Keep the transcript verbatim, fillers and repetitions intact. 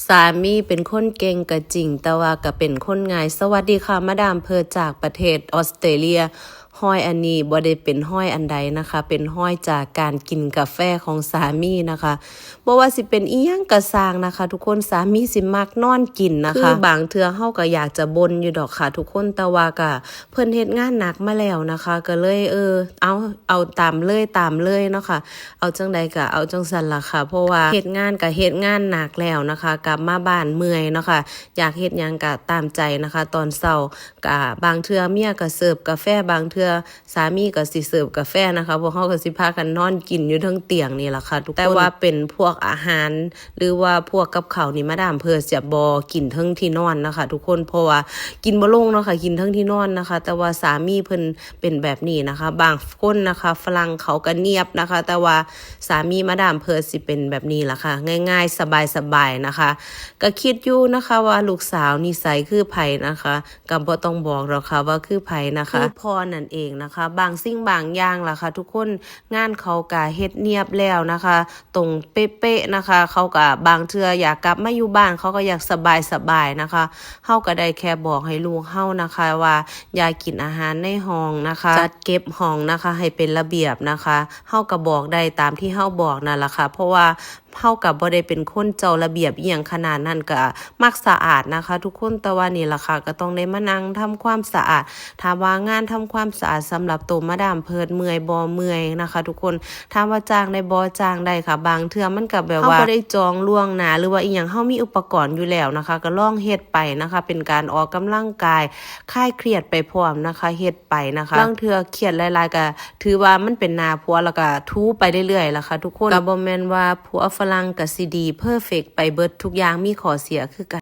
สามีเป็นคนเก่งก็จริง แต่ว่าก็เป็นคนง่าย สวัสดีค่ะ มาดามเพิร์ดจากประเทศออสเตรเลีย ฮอยอันนี้บ่ได้เป็นฮอยอันใดนะคะ เป็นฮอยจากการกินกาแฟของสามีนะคะ บ่ว่าสิเป็นอิหยังก็ซ่างนะคะ ทุกคน สามีสิมักนอนกินนะคะ คือบางเทื่อเฮาก็อยากจะบ่นอยู่ดอกค่ะ ทุกคน แต่ว่าก็เพิ่นเฮ็ดงานหนักมาแล้วนะคะ ก็เลย เออ เอา เอาตามเลย ตามเลยเนาะค่ะ เอาจั่งใดก็เอาจั่งซั้นล่ะค่ะ เพราะว่าเฮ็ดงานก็เฮ็ดงานหนักแล้วนะคะ กลับมาบ้านเมื่อยเนาะค่ะ อยากเฮ็ดหยังก็ตามใจนะคะ ตอนเช้าก็บางเทื่อเมียก็เสิร์ฟกาแฟ บางเทื่อสามีก็สิเสิร์ฟกาแฟนะคะ พวกเฮาก็สิพากันนอนกินอยู่เทิงเตียงนี่ล่ะค่ะ ทุกคน แต่ว่าเป็นพวกอาหาร หรือว่าพวกกับข้าวนี่ มาดามเพิร์ดจะบ่กินเทิงที่นอนนะคะ ทุกคน เพราะว่ากินบ่ลงเนาะค่ะ กินเทิงที่นอนนะคะ แต่ว่าสามีเพิ่นเป็นแบบนี้นะคะ บางคนนะคะ ฝรั่งเขาก็เนียบนะคะ แต่ว่าสามีมาดามเพิร์ดสิเป็นแบบนี้ล่ะค่ะ ง่ายๆ สบายๆ นะคะ ก็คิดอยู่นะคะว่าลูกสาวนิสัยคือไผนะคะ ก็บ่ต้องบอกหรอกค่ะว่าคือไผนะคะ คือพ่อนั่นเองนะคะ บางสิ่งบางอย่างล่ะค่ะ ทุกคน งานเขาก็เฮ็ดเนียบแล้วนะคะ ตรงเป๊ะๆ นะคะ เขาก็บางเทื่ออยากกลับมาอยู่บ้าน เขาก็อยากสบายๆ นะคะ เฮาก็ได้แค่บอกให้ลูกเฮานะคะ ว่าอย่ากินอาหารในห้องนะคะ จัดเก็บห้องนะคะ ให้เป็นระเบียบนะคะ เฮาก็บอกได้ตามที่เฮาบอกนั่นล่ะค่ะ เพราะว่าเฮาก็บ่ได้เป็นคนเจ้าระเบียบอิหยังขนาดนั้น ก็มักสะอาดนะคะ ทุกคน แต่ว่านี่ล่ะค่ะ ก็ต้องได้มานั่งทำความสะอาด ถามว่างานทำความสะอาดสำหรับโตมาดามเพิร์ดเมื่อยบ่ เมื่อยนะคะ ทุกคน ถามว่าจ้างได้บ่ จ้างได้ค่ะ บางเทื่อมันก็แบบว่า เฮาบ่ได้จองล่วงหน้า หรือว่าอิหยัง เฮามีอุปกรณ์อยู่แล้วนะคะ ก็ลองเฮ็ดไปนะคะ เป็นการออกกำลังกาย คลายเครียดไปพร้อมนะคะ เฮ็ดไปนะคะ บางเทื่อเครียดหลายๆ ก็ถือว่ามันเป็นหน้าผัว แล้วก็ถูไปเรื่อยๆ ล่ะค่ะ ทุกคน ก็บ่แม่นว่าผัวฝรั่งก็สิดี perfect ไปเบิดทุกอย่าง มีข้อเสียคือกัน